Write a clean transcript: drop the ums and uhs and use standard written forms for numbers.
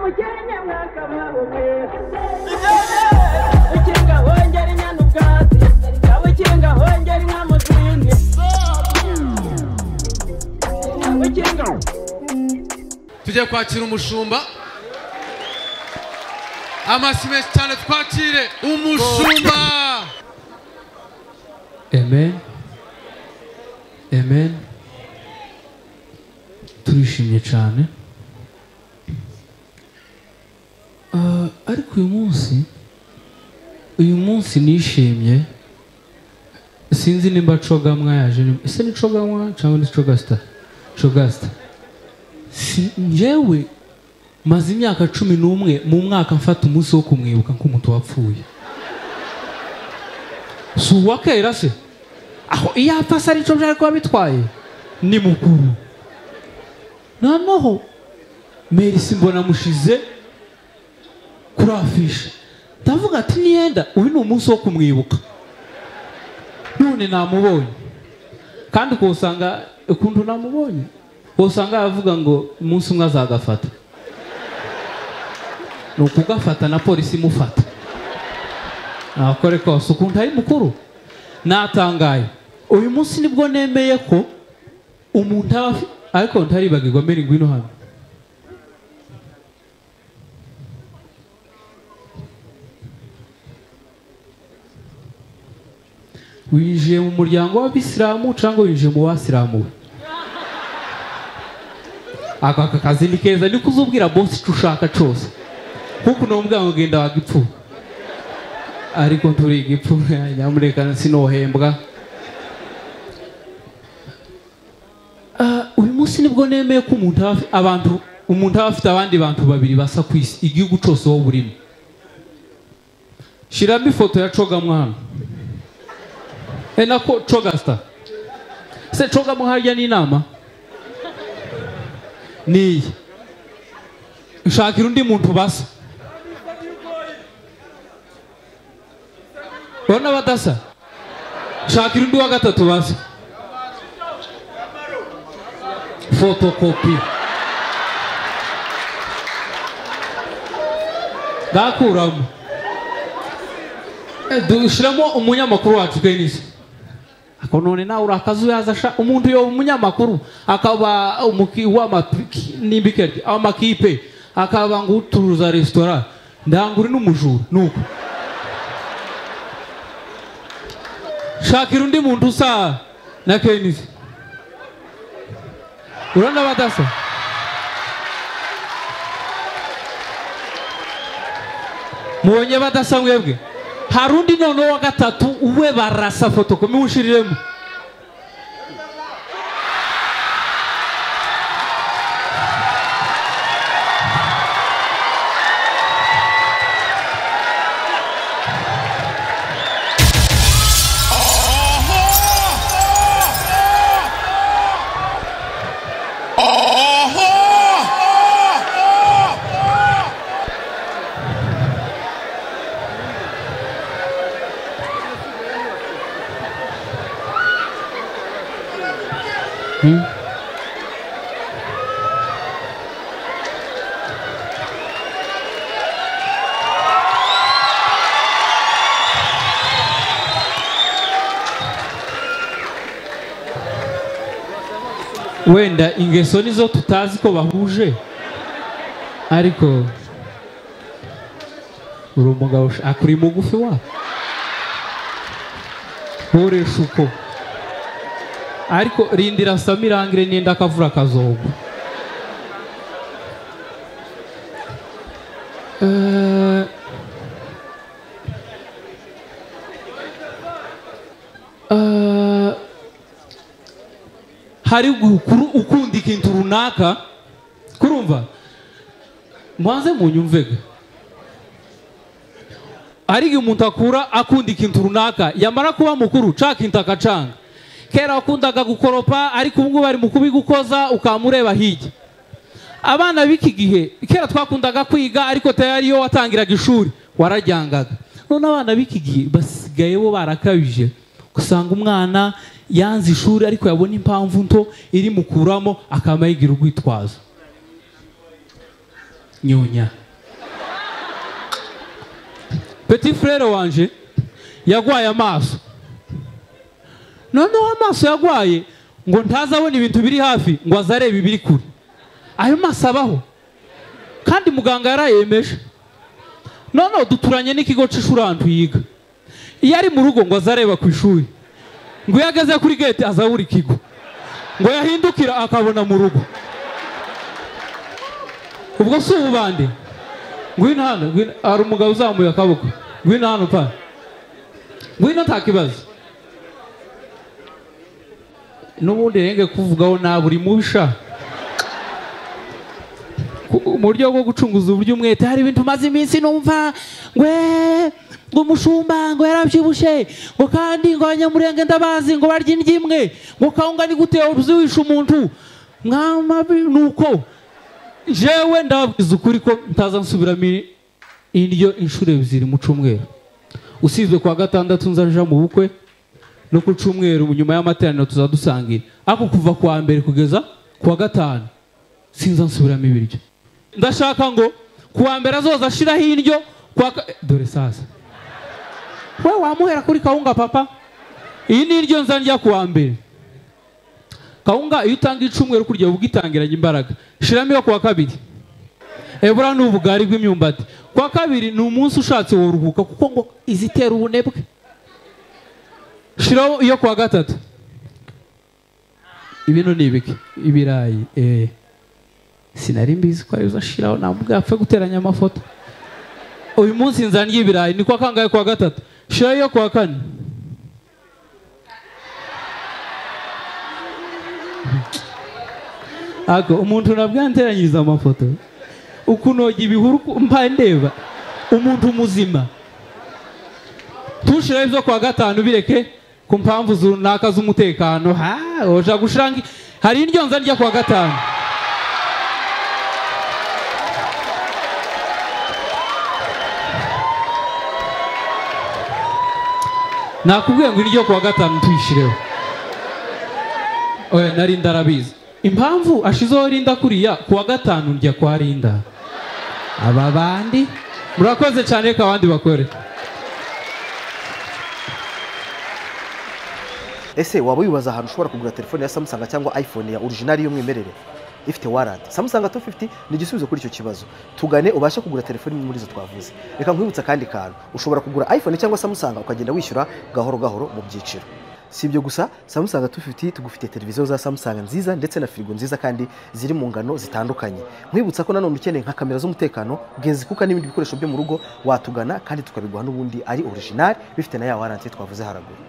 umukenye mwakababumwe ukinga hongera inyana ubwatsi ukinga hongera inka mu zindi ukinga. Tujye kwakira umushumba. Amashyi menshi cyane twakire umushumba. Amen. Amen. Turishimye cyane. Ariko uyu munsi nishimye, sinzi nimba Cogamwa yaje, ese ni Cogamwa cyangwa ni Cogasta? Cogasta. Njyewe maze imyaka 11 mu mwaka mfata umunsi wo kumwibuka nk'umuntu wapfuye. Si uwakera se? Aho iyo apfa se arico byari kuba bitwaye? Ni mukuru. Noneho Merci mbona mushize kuri afishe, ndavuga ati niyenda uyu ni umunsi wo kumwibuka, none namubonye. Kandi ukosanga ukuntu namubonye, usanga avuga ngo umunsi umwe azagafata, ni ukugafata na polisi imufata. Nakore kose ukuntu ari mukuru natangaye. Uyu munsi nibwo nemeye ko umuntu aba, ariko ntaribagirwa mbere ngwino hano. Winjiye mu muryango w'abisilamu cyangwa winjiye mu basilamu? Aka kazi ni keza, niko uzubwira boss icyo ushaka cyose, kuko nomubwira ngo genda wagipfu, ariko nturi igipfu nyamureka sinohembwa. Uyu munsi nibwo nemeye ko umuntu umuntu aba afite abandi bantu babiri basa ku isi, igihugu cyose wowe urimo. Shiramo ifoto ya Cogamwa hano. Nako Cogasta. Se Cogamwa harya ni inama? Niyi. Nshakira undi muntu basa. Bona badasa. Nshakira undi wa gatatu basa. Photocopy. Gakuramo. Dushiramo umunyamakuru wacu Kenisi. Ako none nawe urakazu yazasha umuntu yo umunyamakuru akaba umuki wa amakipe akaba nguturuza restaurant ndanguri n'umujura nuko. Shakira undi muntu usa na Kenisi. Urabona badasa. Mubonye badasa mwebwe. Harundi none wa gatatu uwe barasa fotokomi ushiriremo. Wenda ingeso nizo tutazi ko bahuje, ariko uri umugabo akuri mugufi wa horesha uko, ariko rindira samirangire nenda akavura kazogwa. Hari ukunda ikintu runaka, kurumva mwanze munyumvega. Hari umuntu akura akunda ikintu runaka, yamara kuba mukuru ca kintu akacanga. Kera wakundaga gukoropa, ariko ubu bari mu kubigukoza ukamureba hirya. Abana b'iki gihe kera twakundaga kwiga, ariko tayari iyo watangiraga ishuri warajyangaga. None abana b'iki gihe basigaye bo barakabije, usanga umwana yanze ishuri ariko yabona impamvu nto iri mukuramo akama yigira urwitwazo. Nyonya. Petit frère wanje yagwaye amaso. Noneho amaso yagwaye ngo ntazabona ibintu biri hafi ngo azarebe ibiri kure. Ayo maso abaho. Kandi muganga yarayemeje. Noneho duturanye n'ikigo c'ishuri ahantu yiga. Iyo ari mu rugo ngo azareba ku ishuri. Ngo iyo ageze kuri gate azabura ikigo. Ngo yahindukira akabona mu rugo. Ubwo si ububande. Ngwino hano, hari umugabo uzamuye akaboko. Ngwino hano pa. Ngwino nta kibazo. N'ubundi renge kuvugaho na buri mubisha. Mu buryo bwo gucunguza uburyo umwete hari ibintu maze iminsi numva ngwe ngo umushumba ngo yarabyibushe ngo kandi ngo abanyamurenge ndabazi ngo barya indyo imwe ngo kawunga ni gute ubyisha umuntu mwama nuko jewe ndababwiza ukuri ko ntaza nsubiramo indyo inshuro ebyiri mu cyumweru usizwe kwa gatandatu nzaja mu bukwe no ku cyumweru nyuma y'amateraniro tuzadusangira ako kuva kwa mbere kugeza kuwa gatanu sinza nsubiramo ibiryo. Ndashaka ngo kuwa mbere azoza ashiraho indyo kwa dore sasa we wamuhera kuri kawunga papa. Iyi ni indyo nza ndya kuwa mbere. Kawunga iyo utanga icumweru kurya ubwitangiranye imbaraga. Shiramo iyo kuwa kabiri. Ebura n'ubugari bw'imyumbati. Kuwa kabiri ni umunsi ushatse woruhuka kuko ngo izitera ubunebwe. Shiraho iyo kuwa gatatu. Ibintu ni ibiki? Ibirayi. Sinari mbizi ko ari uzashiraho namubwiye apfe guteranya amafoto. Uyu munsi nzandya ibirayi ni kwa kangahe? Kuwa gatatu. Shiraho iyo kuwa kane. Ako umuntu nabwanteranyiriza amafoto ukunoga ibihuru mpa ndeba umuntu muzima. Tushira ibyo kwa gatanu bireke ku mpamvu runaka z'umutekano. Ha oja gushirangi hari indyo nza ndya kwa gatanu. Nakubwiye ngo indyo kwa gatanu tuyishireho. Oya nari ndarabizi. Impamvu ashizeho Rinda kuriya kuwa gatanu ndya kwa Rinda. Aba bandi murakoze cyane ka abandi bakore. Ese waba wibaza ahantu ushobora kugura telefone ya Samsung cyangwa iPhone ya original y'umwimerere ifite warranty? Samsung 250 ni igisubizo kuri icyo kibazo. Tugane ubashe kugura telefone muri zo twavuze. Reka nkwibutsa kandi kantu, ushobora kugura iPhone cyangwa Samsung ukagenda wishyura gahoro gahoro mu byiciro. Si ibyo gusa, Samsung 250 tugufite televiziyo za Samsung nziza ndetse na firigo nziza kandi ziri mu ngano zitandukanye. Nkwibutsa ko nanone ukeneye nka kamera z'umutekano, genzi kuka n'ibindi bikoresho byo mu rugo watugana kandi tukabiguha n'ubundi ari original bifite na ya warranty twavuze haraguru.